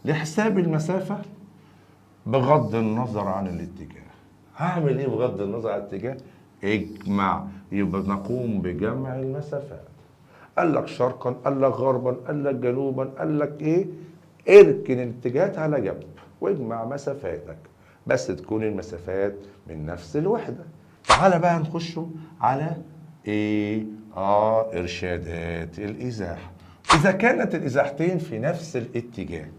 لحساب المسافة بغض النظر عن الاتجاه. هعمل ايه بغض النظر عن الاتجاه؟ اجمع، يبقى نقوم بجمع المسافات. قال لك شرقا، قال لك غربا، قال لك جنوبا، قال لك ايه؟ اركن الاتجاهات على جنب واجمع مسافاتك، بس تكون المسافات من نفس الوحدة. تعالى بقى نخش على ايه؟ ارشادات الازاحة. اذا كانت الازاحتين في نفس الاتجاه.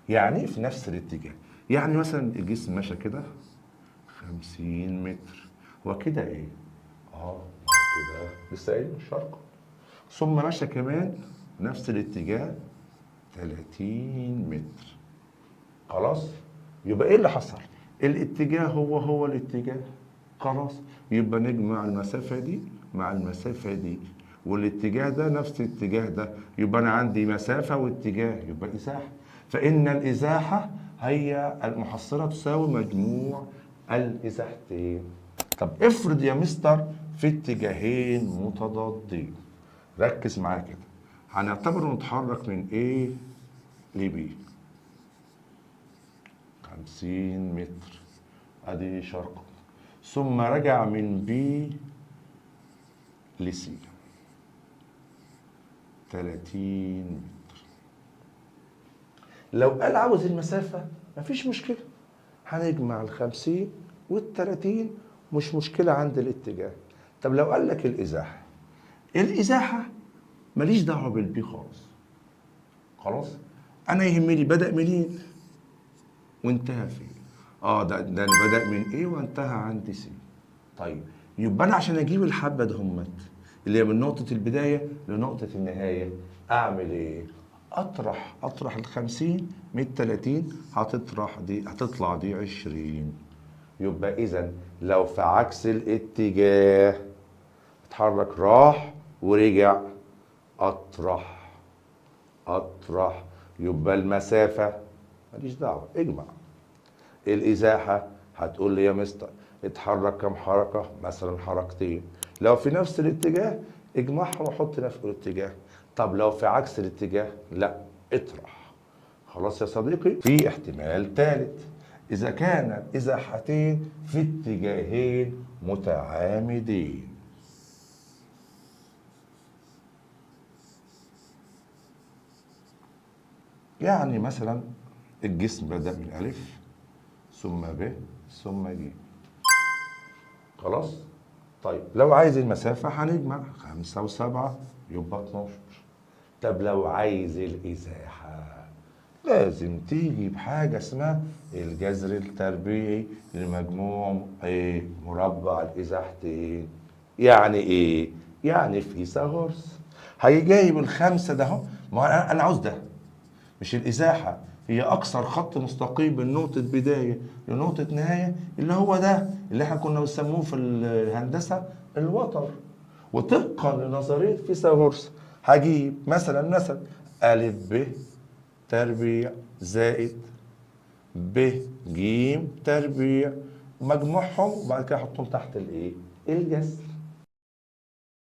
يعني ايه في نفس الاتجاه؟ يعني مثلا الجسم ماشي كده 50 متر، هو كده ايه؟ كده لسه قايل شرقا، ثم ماشي كمان نفس الاتجاه 30 متر. خلاص؟ يبقى ايه اللي حصل؟ الاتجاه هو هو الاتجاه. خلاص، يبقى نجمع المسافة دي مع المسافة دي، والاتجاه ده نفس الاتجاه ده، يبقى أنا عندي مسافة واتجاه، يبقى إزاحة. فإن الإزاحة هي المحصلة تساوي مجموع الإزاحتين. طب افرض يا مستر في اتجاهين متضادين، ركز معايا كده، هنعتبر انه اتحرك من A ل B 50 متر، ادي شرقا، ثم رجع من B ل C 30 متر. لو قال عاوز المسافة مفيش مشكلة، هنجمع ال50 وال30، مش مشكلة عند الاتجاه. طب لو قال لك الإزاحة، الإزاحة ماليش دعوة بالبي خالص. خلاص، أنا يهمني بدأ منين وانتهى فين. ده بدأ من A وانتهى عند C. طيب يبقى أنا عشان أجيب الحبة ده همت اللي هي من نقطة البداية لنقطة النهاية، أعمل إيه؟ أطرح ال50 من ال30، هتطلع دي 20. يبقى إذا لو في عكس الاتجاه اتحرك راح ورجع، أطرح، يبقى المسافة ماليش دعوة، اجمع. الإزاحة هتقول لي يا مستر اتحرك كم حركة؟ مثلا حركتين. لو في نفس الاتجاه اجمعهم وحط نفس الاتجاه. طب لو في عكس الاتجاه لا، اطرح. خلاص يا صديقي، في احتمال ثالث، إذا كان الإزاحتين في اتجاهين متعامدين. يعني مثلا الجسم بدأ من ألف ثم ب ثم ج. خلاص؟ طيب لو عايز المسافة هنجمع 5 و7 يبقى 12. طب لو عايز الإزاحة لازم تيجي بحاجة اسمها الجذر التربيعي لمجموع ايه؟ مربع الإزاحتين. يعني ايه؟ يعني فيثاغورس هيجي جايب ال5 ده اهو، ما انا عاوز ده، مش الإزاحة هي أقصر خط مستقيم من نقطة بداية لنقطة نهاية، اللي هو ده اللي احنا كنا بنسموه في الهندسة الوتر. وطبقا لنظرية فيثاغورس هجيب مثلا ألف ب تربيع زائد ب ج تربيع، مجموعهم، وبعد كده احطهم تحت الايه؟ الجذر.